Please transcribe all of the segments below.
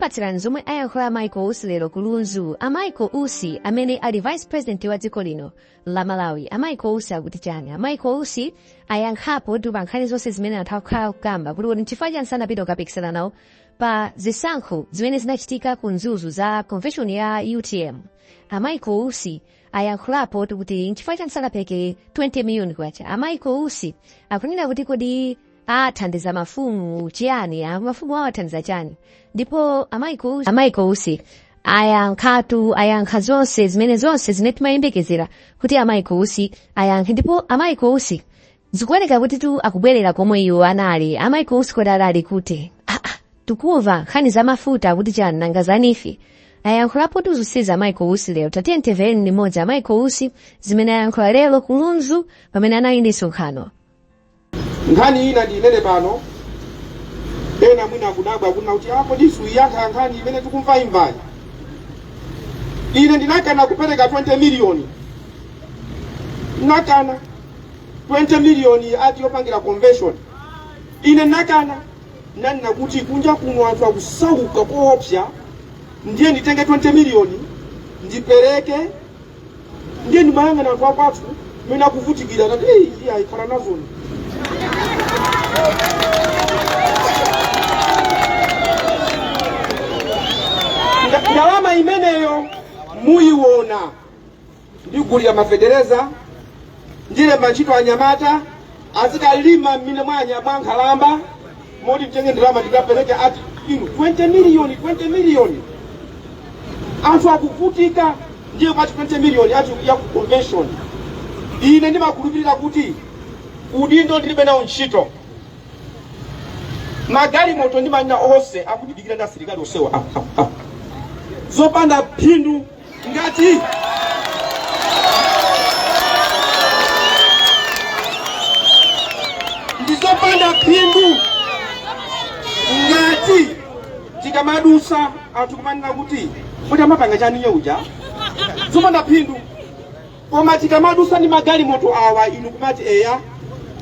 Tikupatsirani zomwe ayankhula Michael Usi lero ku Lunzu. A Michael Usi amene ali Vice President wa dziko lino la Malawi. A Michael Usi akuti chani? A Michael Usi ayankhapo ndi pa nkhani zonse zimene anthu akukhala kukamba kuti kodi nchifukwa chani sanapite kukapikisana nawo pa zisankho zimene zinachitika ku Mzuzu za convention ya UTM. A Michael Usi ayankhulapo kuti nchifukwa chani sanapereke 20 million kwacha. A Michael Usi akunena kuti kodi athandiza mafumu chiyani, mafumu awo athandiza chani? Ndipo a Michael Usi ayankhatu, ayankha zonse zimene zonse zimene timayembekezera kuti a Michael Usi ayankhe. Ndipo a Michael Usi zikuoneka kuti tu akubwerera komwe iwo anali. A Michael Usi kodi adali kuti? Tikumva nkhani za mafuta akuti chani, nanga za NEEF? Ayankhulapo tuzosiza Michael Usi lero. Tatiyeni timvereni limodzi a Michael Usi zimene ayankhula lero ku Lunzu pamene anali ndi msonkhano. Nkhani ina ndi imene pano ena mwina akudabwa kunena kuti kodi suiyankha nkhani imene tikumva imvayi. Ine ndinakana kupereka 20 miliyoni, ndinakana 20 miliyoni ati yopangira convention. Ine ndinakana, nanena kuti kunja kuno anthu akusauka koopsa, ndiye nditenge 20 miliyoni ndipereke? Ndiye ndimayang'ana anthu akwathu mmene akuvutikira, tati eyi, iye ayikhala nazoni. Ndalama imeneyo muyiona, ndigulira mafetereza, ndilemba ntchito anyamata azikalima m'minda mwa nkhalamba, moti nditenge ndalama ndikapereke ati inu 20 miliyoni, 20 miliyoni, anthu akuvutika, ndiye kwati 20 miliyoni ati ya ku convention. Ine ndimakhulupirira kuti udindo ndilibe nawo ntchito. Magalimoto ndimanena onse akundidikira ndi asilikali onsewa. Zopanda phindu ngati ndizopanda phindu ngati tikamadusa anthu kumanena kuti kuti amapanga chani iye uja, zopanda phindu. Koma tikamadusa ndi magalimoto awa, inu kumati eya,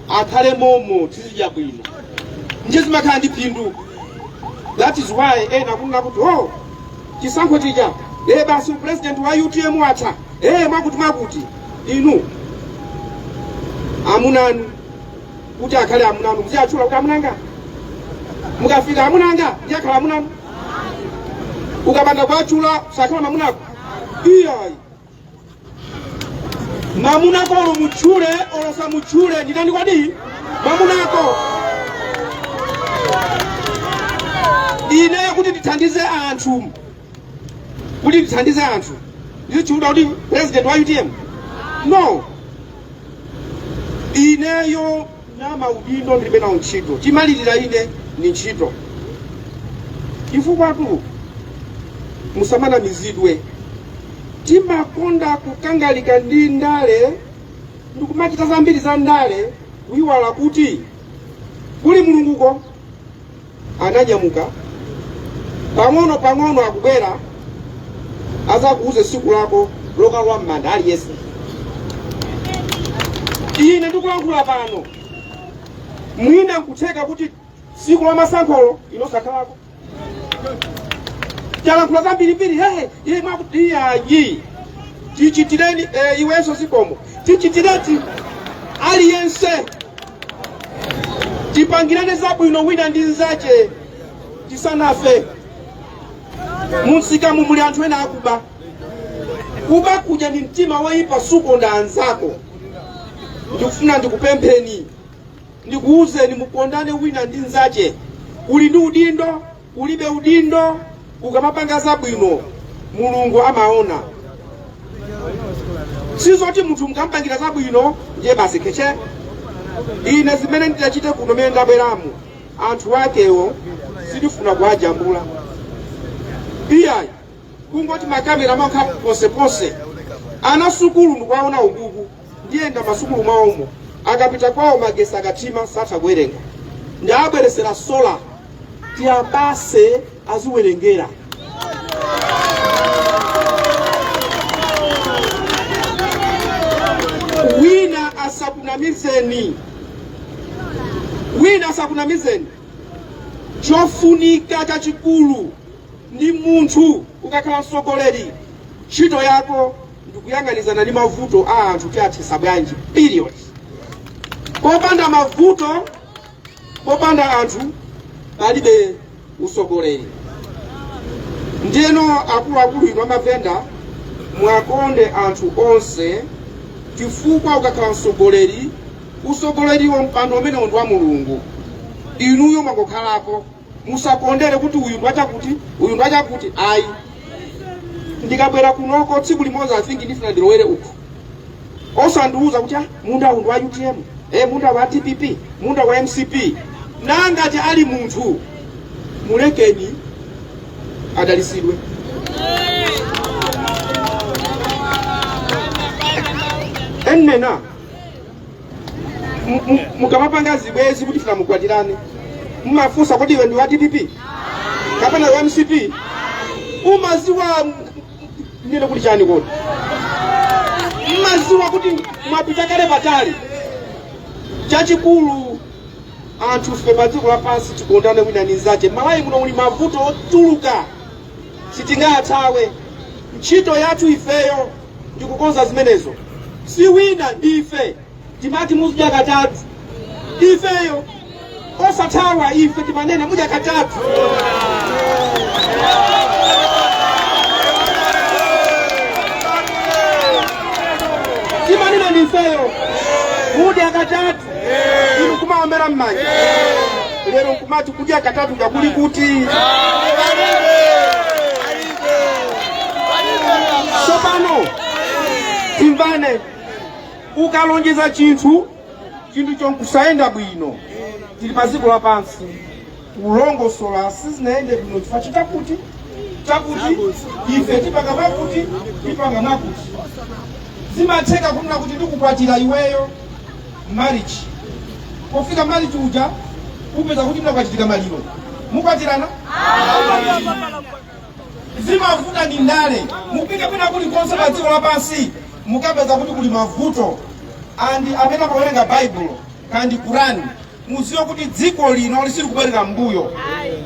akhale momo, tizidya bwino, ndiye zimakhala ndi phindu. That is why ena akunena kuti oh, chisankho chija basi president wa UTM watha, mwakuti mwakuti. Inu amunanu kuti akhale amunanu muziyatchula kuti amunanga. Mukafika amunanga ndiye akhala amunanu. Ukapanda kuwatchula sakhala mamunako, iyayi. Mamunako olo mutchule olo samutchule ndi ndani kodi mamunako? Ineyo kuti ndithandize anthu, kuti ndithandize anthu ndizitchulidwa kuti president wa UTM? No, ineyo na maudindo ndilibe nawo ntchito. Chimalirira ine ni ntchito, chifukwa tu musamanamizidwe, timakonda kukangalika ndi ndale ndikumachita zambiri za ndale, kuyiwala kuti kuli Mulunguko. Ananyamuka pang'ono pang'ono, akubwera azakuuze siku lako lokalowa m'manda aliyense. Ine ndikulankhula pano, mwina nkutheka kuti siku la masankholo inosakhalako. Talankhula zambirimbiri, hehe, iye mwakuti iyayi, tichitireni iwenso zikomo, tichitireti aliyense, tipangirane zabwino wina ndi nzache tisanafe. Munsikamu muli anthu ena akuba. Kuba kuja ndi mtima woyipa, sukonda anzako. Ndikufuna ndikupempheni, ndikuwuzeni, mukondane wina ndi nzache. Uli ndi udindo, ulibe udindo, ukamapanga zabwino Mulungu amaona. Sizoti munthu mukampangira zabwino ndiye basi keche. Ine zimene nditachite kuno mene ndabweramu, anthu akewo sindifuna kuwajambula iyayi, kungoti makamera makha ponseponse. Ana sukulu ndikuwaona ukuku, ndiyenda masukulu mwawomo, akapita kwawo magesi akathima satha kuwerenga. Ndabweresera solar, tiyapase aziwerengera. Wina asakunamizeni, wina asakunamizeni. Chofunika chachikulu Ndi munthu ukakhala mtsogoleri, ntchito yako ndikuyang'anizana ndi mavuto a anthu, tiathetsa bwanji, period. Popanda mavuto, popanda anthu, palibe usogoleri. Ndiyeno akuluakulu inu amavenda, mwakonde anthu onse, chifukwa ukakhala mtsogoleri, usogoleriwo, mpando umenewo ndi wa Mulungu, inuyo mwangokhalako. Musakondere kuti uyu ndwachakuti, uyu ndwachakuti, ayi. Ndikabwera kunoko tsiku limodzi, I think ndifuna ndilowere uku, osandiuza kuti, ah, munda uwu ndi wa UTM, munda wa DPP, munda wa MCP. Nangati ali munthu, mulekeni adalisidwe. Ennena mukamapanga zibwezi kuti funa mukwatirane, mumafunsa kuti iwe ndi wa DPP kapena wa MCP? Umaziwa nene kuti chani? Kodi mmaziwa kuti mwapita kale patali? Chachikulu, anthu fe pa dziko lapansi tikondane wina ndi nzache. Malawi muno muli mavuto ochuluka, sitingathawe. Ntchito yathu ifeyo ndikukonza zimenezo, si wina, ndife. Timati muzidya katatu ifeyo, osathawa. Ife timanena mudya katatu. Timanena ndifeyo, mudya katatu, inu kumaombera m'manja. Lero nkumati kudya katatu kakuli kuti? Tsopano timvane. Ukalonjeza chinthu, chinthu chonkusayenda bwino, tili pa dziko lapansi, kulongosola sizinayende bwino chifukwa chakuti chakuti, ife tipanga mwakuti, tipanga mwakuti. Zimatheka kunena kuti ndikukwatira iweyo marriage, pofika marriage uja upeza kuti mnakukachitika maliro, mukwatirana? Zimavuta ndi ndale. Mupite kwina kulikonse pa dziko lapansi, mukapeza kuti kuli mavuto. And amene amawerenga Baibulo kandi Kurani, muziwe kuti dziko lino lisili kubwerera mbuyo.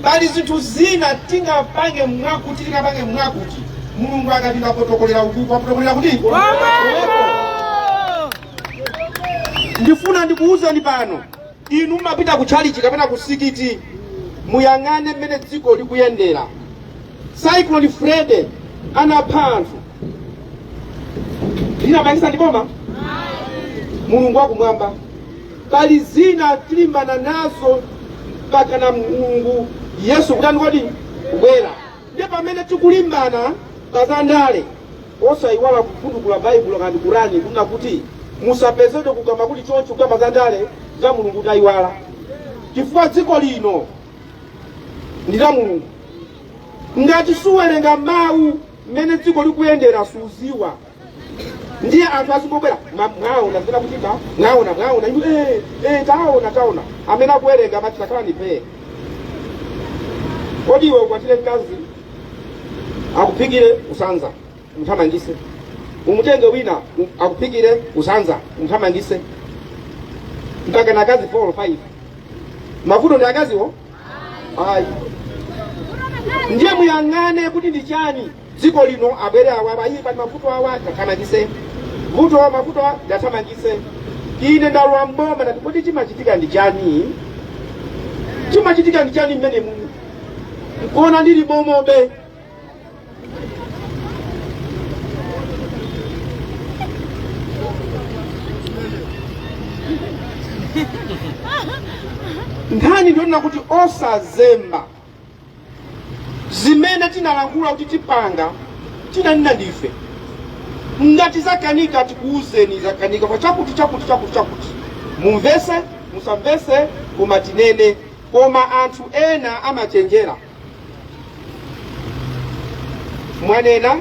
Pali zinthu zina tingapange mwakuti, tingapange mwakuti. Mulungu akati ndapotokolera uku, kwapotokolera kuti komweko. Ndifuna ndikuwuzeni pano, inu mumapita ku tchalichi kapena ku sikiti, muyang'ane mmene dziko likuyendera. Cyclone Freddy anapha anthu, linapangisa ndi boma? Mulungu wakumwamba. Pali zina tilimbana nazo mpaka na Mulungu Yesu kutani kodi? Kubwera. Ndiye pamene tikulimbana pazandale, osayiwala kufundukula Baibulo kandi Kurani, kunena kuti musapezedwe kukamba kuti choncho kukamba zandale za Mulungu tayiwala, chifukwa dziko lino ndi la Mulungu. Ngati suwerenga mawu, mmene dziko likuyendera suziwa. Ndiye anthu azingobwera, "Mwaona zimene akuchita? Mwaona, mwaona inu?" Taona, taona. Amene akuwerenga amati takhala ni pee. Kodi iwe ukwatire mkazi, akuphikire, usanza, umthamangise, umutenge wina, akuphikire, usanza, umthamangise, mpaka na akazi 4 or 5? Mavuto ndi akaziwo? Ayi. Ndiye muyang'ane kuti ndi chani dziko lino. Abwere awa, ayi, pali mavuto awa, ndathamangise vuto, mavuto awa ndathamangise. Ine ndalowa mboma, ndati kodi chimachitika ndi chani? Chimachitika ndi chani mmene mumu nkuona ndili momobe? Nkhani ndionena kuti osazemba zimene tinalankhula kuti tipanga, tinanena ndife. Ngati zakanika, tikuwuzeni zakanika kwa chakuti, chakuti, chakuti, chakuti. Mumvese, musamvese, koma tinene. Koma anthu ena amachenjera. Mwanena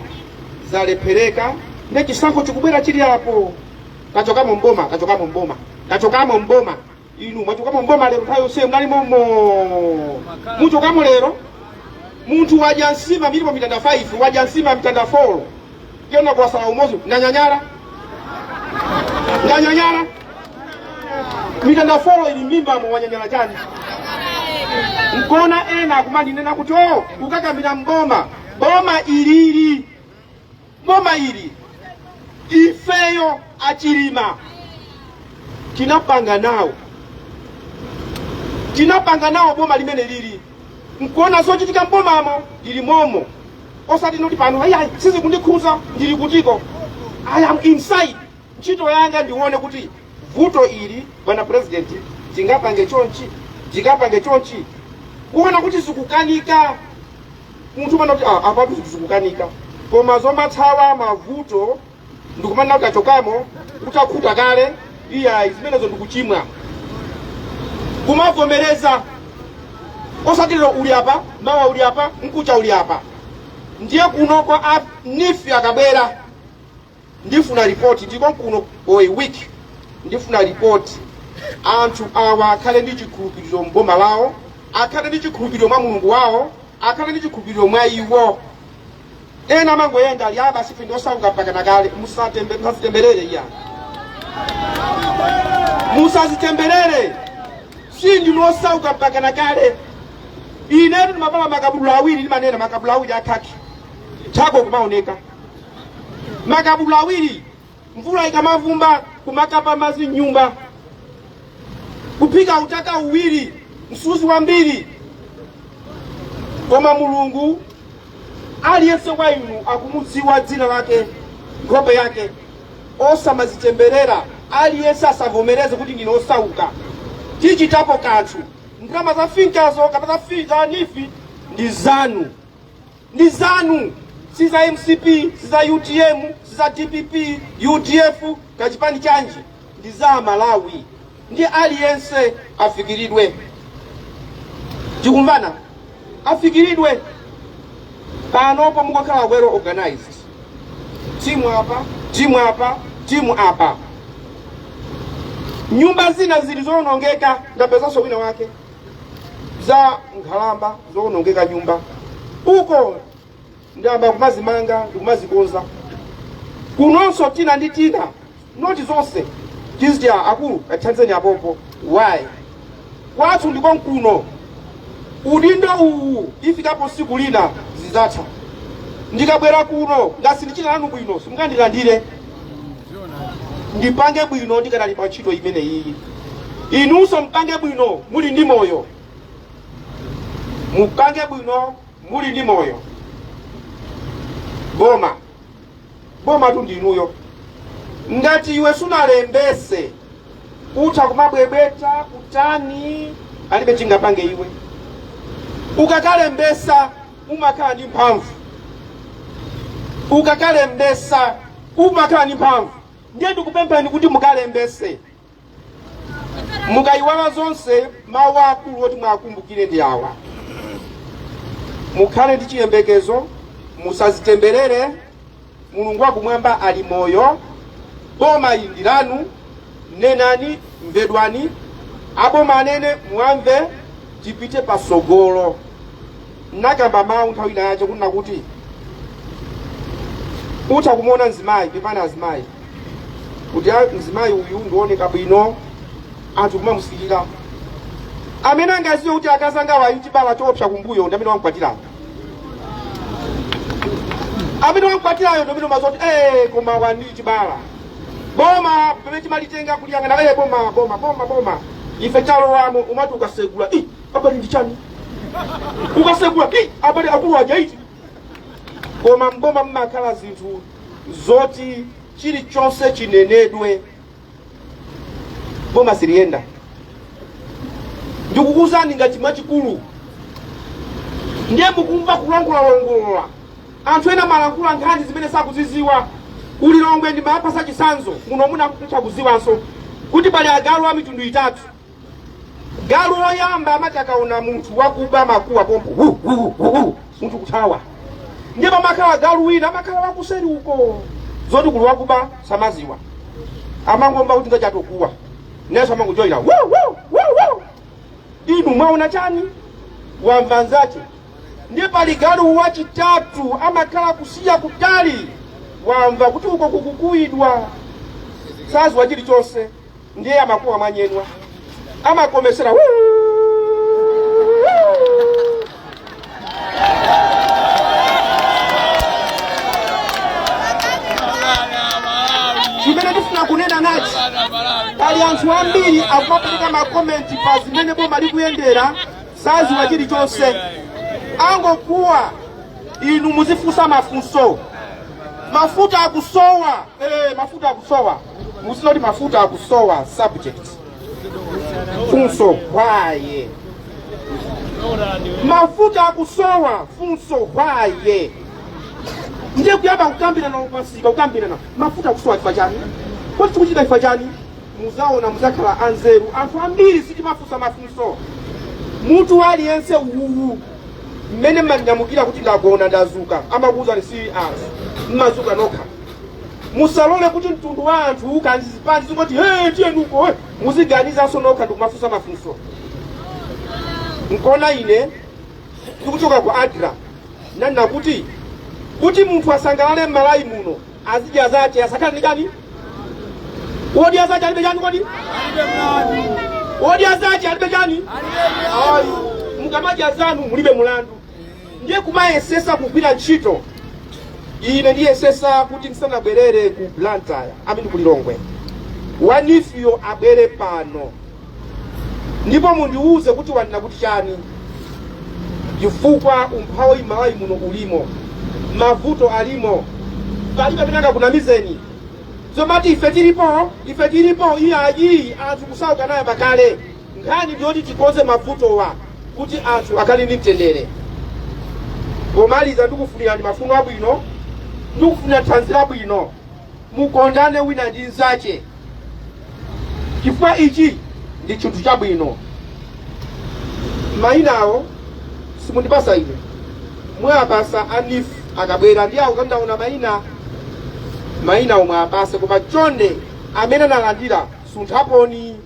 zalephereka, ndi chisankho chikubwera chili apo, tachokamo mboma, tachokamo mboma, tachokamo mboma. Inu mwachokamo mboma lero? Nthawi yonse mnali momo, muchokamo lero? Munthu wadya nsima milipo mitanda 5, wadya nsima mitanda 4, kena kuwasala umozi, ndanyanyala, ndanyanyala. Mitanda 4 ili m'mimbamo, wanyanyala chani? Nkona ena akumandinena kuti o kukakamira mboma, boma ilili, boma ili ifeyo achilima tinapanga nawo, tinapanga nawo boma limene lili nkuona zochitika mbomamo lili momo, osati noti pano ayi sizikundikhuza, ndili kutiko. I am inside. Ntchito yanga ndione kuti vuto ili, bwana President, tingapange chonchi, tingapange chonchi, kuona kuti zikukanika. Munthu umana kuti ah, apatu zinthu zikukanika, koma zomathawa mavuto ndikumanena kuti achokamo utakhuta kale, iyayi, zimenezo ndikuchimwa. Kumavomereza, osati lero uli apa, mawa uli apa, mkucha uli apa. Ndiye kuno kwa NEEF akabwera, ndifuna ripoti. Ndiko kuno for a week, ndifuna ripoti. Anthu awa akhale ndi chikhulupiriro mboma lawo, akhale ndi chikhulupiriro mwa Mulungu wawo, akhale ndi chikhulupiriro mwa iwo. Ena amangoyenda ali aba, sife ndiosauka mpaka nakale. Musazitemberere, iya, musazitemberere, si ndinosauka mpaka nakale. Inetu ndimavala makabudula awiri, ndimanena makabudula awiri akhaki chako kumaoneka makabudula awiri. Mvula ikamavumba kumakapa madzi mnyumba, kuphika utaka uwiri, msuzi wambiri, koma Mulungu aliyense wa inu akumudziwa dzina lake, nkhope yake. Osamazitemberera. Aliyense asavomereze kuti ndine osauka. Tichitapo kanthu. Ndalama za FINCA zo kapena za NEEF ndi zanu, ndi zanu, si za MCP, si za UTM, si za DPP, UDF, kachipani chanji, ndi za Malawi, ndi aliyense afikiridwe. Tikumvana? Afikiridwe. Panopo mukakhala well organized, timu apa, timu apa, timu apa. Nyumba zina zili zowonongeka, ndapezanso wina wake za nkhalamba zowonongeka nyumba uko, ndiyamba kumazimanga ndikumazikonza. Kunonso tina ndi tina, noti zonse tiziti akulu kathanzeni apopo. Why? Kwathu ndiko nkuno. Udindo uwu ifikapo siku lina zidzatha. Ndikabwera kuno ngasi sindichita nanu bwino, simungandilandire. Ndipange bwino ndikanali pa ntchito imene iyi. Inunso mpange bwino muli ndi moyo, mupange bwino muli ndi moyo. Boma, boma tu ndinuyo. Ngati iwe sunalembese, utha kumabwebweta kutani, alibe chingapange iwe. Ukakalembesa umakhala ndi mphamvu, ukakalembesa umakhala ndi mphamvu. Ndiye ndikupemphani kuti mukalembese. Mukayiwala zonse, mawu akulu oti mwakumbukire ndi awa: mukhale ndi chiyembekezo, musazitemberere. Mulungu wakumwamba ali moyo. Boma ili ndi lanu. Nenani, mvedwani. Aboma anene, mwamve, tipite pasogolo. Nakamba mawu nthawi ina yache kunena kuti utha kumuona mzimayi, pepani azimayi, kuti mzimayi uyu ndioneka bwino, anthu kumamusikira. Amene angaziwe kuti akazi anga wayi chibala choopsa kumbuyo ndi amene wamkwatirayo. Amene wamkwatirayo ndi amene umazoti koma wandi chibala. Boma pamene timalitenga kuliyang'ana, boma, boma, boma, boma, ife talowamo, umati ukasegula, "Ih, abale, ndi chani?" Ukasegula, "Ih, abale, akulu aja iti." Koma mboma mmakhala zinthu zoti chilichonse chinenedwe, boma siliyenda. Ndikukuwuzani ngati mwachikulu. Ndiye mukumva kulongolalongolola, anthu ena malankhula nkhani zimene sakuziziwa. Kulilongwe ndimapasa chisanzo muno, munakutha kuziwanso kuti pali agalu a mitundu itatu. Galu woyamba amati akaona munthu wakuba makuwa pompo, hu, hu, hu, hu, munthu kuthawa. Ndiye pamakhala galu wina amakhala wakuseri uko, zoti kuli wakuba samaziwa, amangomva kuti ngachatokuwa nenso amangojoyina wu, wu, wu, wu. Inu mwaona chani? Wamva nzache. Ndiye pali galu wachitatu amakhala kusiya kutali, wamva kuti uko kukukuidwa, saziwa chilichonse, ndiye amakuwa mwanyenwa, amakomesera. Chimene ndifuna kunena nachi, pali anthu ambiri akumapereka ma comment pa zimene boma likuyendera, saziwa chilichonse, angokuwa. Inu muzifunsa mafunso. Mafuta akusowa, mafuta akusowa, muzinoti mafuta akusowa, subject, funso, why? Mafuta akusowa, funso, why? Ndiye kuyamba kukambirana pasika, kukambirana mafuta akusowa chifukwa chani, kodi chikuchitika chifukwa chani? Muzaona, muzakhala anzeru. Anthu ambiri sitimafunsa mafunso. Mutu aliyense uwuwu mmene mmanyamukira kuti ndagona, ndazuka, amakuwuzani si anthu, mmazuka nokha. Musalole kuti mtundu wa anthu kanzi zipani zingoti, "Hey, tiyenuko, hey." Muziganizanso nokha ndikumafunsa mafunso. Nkona ine ndikuchoka ku ADRA nanena kuti munthu asangalale m'Malawi muno azidya zache, asakhale ndi kani. Wodya zache alibe chani? Kodi wodya zache alibe chani? Ayi, mukamadya zanu mulibe mulandu. Ndiye kumayesesa kugwira ntchito. Ine ndiyesesa kuti ndisanabwerere ku Blantyre, amene ku Lilongwe, wa NEEF yo abwere pano ndipo mundiuze kuti wanena kuti chani, chifukwa umphawi m'Malawi muno ulimo, mavuto alimo, palibe amene angakunamizeni zomati ife tilipo, ife tilipo. Iyayi, anthu kusauka naye pakale. Nkhani ndiyoti tikonze mavutowa kuti anthu akhale ndi mtendere. Pomaliza, ndikufunirani mafuno abwino, ndikufunira thanzi labwino. Mukondane wina ndi nzache, chifukwa ichi ndi chinthu chabwino. Mayinawo simundipasa ine, mwapasa a NEEF akabwera ndi awo. Kandaona mayina, mayina omwe apase, koma chonde amene analandira sunthaponi,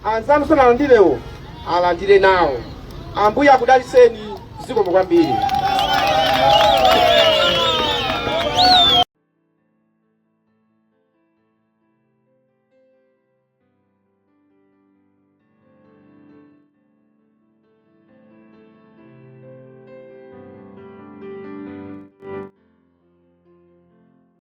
anzanu sanalandirewo alandire nawo. Ambuye akudaliseni. Zikomo kwambiri.